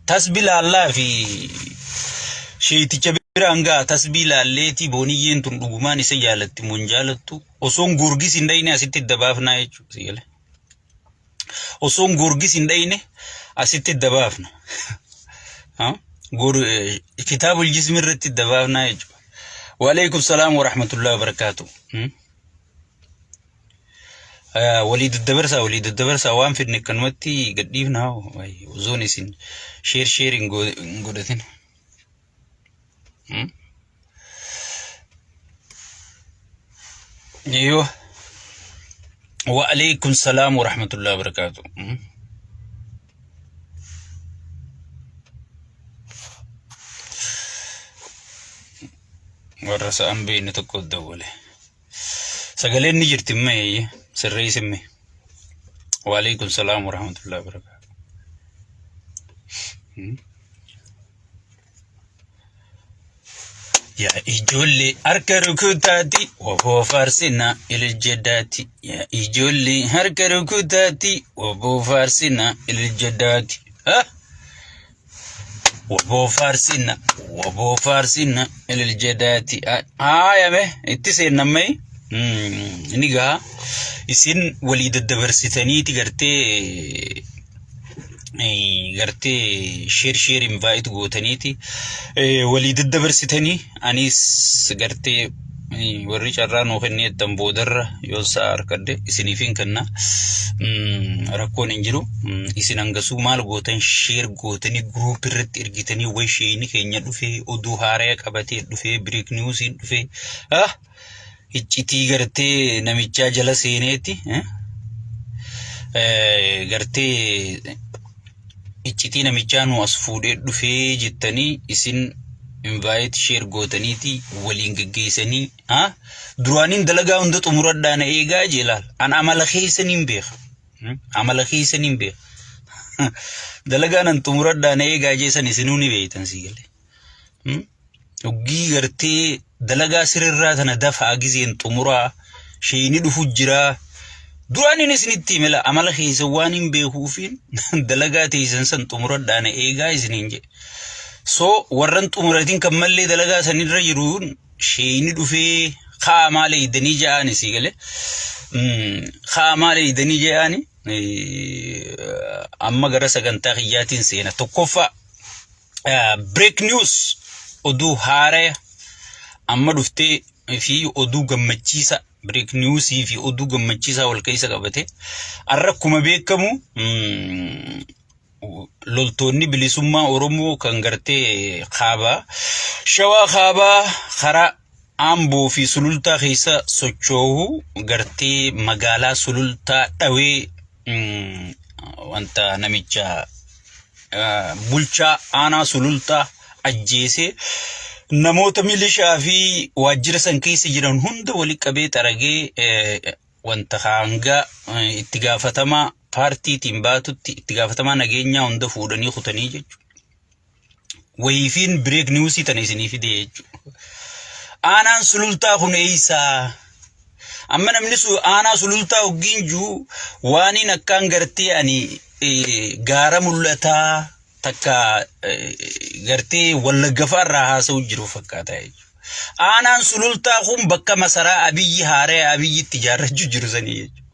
Tasbi laallaa fi sheeyticha biraan ga'a tasbii laalleeti booniyyeen tun dhugumaan isa jaalatti moo hin jaalattu osoon goorgis hin dhayne asitti dabaafnaa jechuudha si galee. Osoon goorgis hin dhayne asitti dabaafna. Kitaabul jismi irratti dabaafnaa jechuudha. Waalaikum salaam wa rahmatullahi wa barakaatu. Walii daddabarsaa walii daddabarsaa waan fidne akkanumatti gadhiifnaa osoon isin sheer sheer hin godhatin. Yoo wa'alaikum salaam wa rahmatullahi wa barakaatu. Warra sa'an beekne tokko dawwale. Sagaleen ni jirti immoo sirreessi immoo. Waalaikum salaam wa rahmatullahi wa barakaatu. Yaa ijoollee harka rukutaati woboo faarsina ililjedhaati. Yaa ijoollee harka rukutaati woboo faarsina ililjedhaati. Ha? Woboo faarsina woboo faarsina ililjedhaati. Haayame itti seennammee ni gaha. Isin walii daddabarsitaniiti gartee gartee sheer sheer invite gootaniiti walii daddabarsitanii anis gartee warri carraa nuu kennee jettan boodarra yoo sa'a harkadde isiniif hin kenna rakkoon hin jiru isin hangasuu maal gootan sheer gootanii guruup irratti ergitanii way sheeyni keenya dhufee oduu haaraya qabatee dhufee bireek niwusiin dhufee iccitii gartee namichaa jala seeneeti gartee iccitii namichaa nu as fuudhee dhufee jettanii isin invite share gootaniiti waliin geggeessanii ha duraaniin dalagaa hunda xumuradhaa na eegaa jee laal an amala keessaniin beeka amala keessaniin beeka dalagaa nan xumuradhaa na eegaa jeesan isinuu ni beektan sii galee. Hoggii gartee dalagaa sirrirraa tana dafaa gizeen xumuraa sheeyni dhufu jiraa. Duraan inni isinitti hime laa amala keessan waan hin beekuufiin dalagaa teessan san xumuradhaa na eegaa isiniin jedhe. So warran xumuratin kan mallee dalagaa sanirra jiruun sheeyni dhufee kaa maal eeydanii ja'aani sii galee. Kaa maal eeydanii ja'aani amma gara sagantaa kiyyaatiin seena. Tokkoffaa break news oduu haaraya amma dhuftee fi oduu gammachiisa break news fi oduu gammachiisaa wal keessa qabate har'a akkuma beekamu loltoonni bilisummaa Oromoo kan gartee kaabaa shawaa kaabaa karaa Amboo fi Sulultaa keessa sochoohu gartee magaalaa Sulultaa dhawee wanta namicha bulchaa aanaa Sulultaa ajjeesee namoota milishaa fi waajjira san keessa jiran hunda wali qabee xaragee wanta hanga itti gaafatamaa paartiitiin baatutti itti gaafatamaa nageenyaa hunda fuudhanii kutanii jechuudha. Wayiifiin bireek niwusii tana isinii fide jechuudha. Aanaan Sulultaa kun eessaa? Amma namni aanaa Sulultaa hoggiin jiru waaniin akkaan gartee ani gaara mul'ataa takka gartee Wallagga fa'aa irraa haasa'u jiru fakkaata jechuudha. Aanaan Sulultaa kun bakka masaraa Abiyyi haaraya Abiyyi itti ijaarrachuu jiru sanii jechuudha.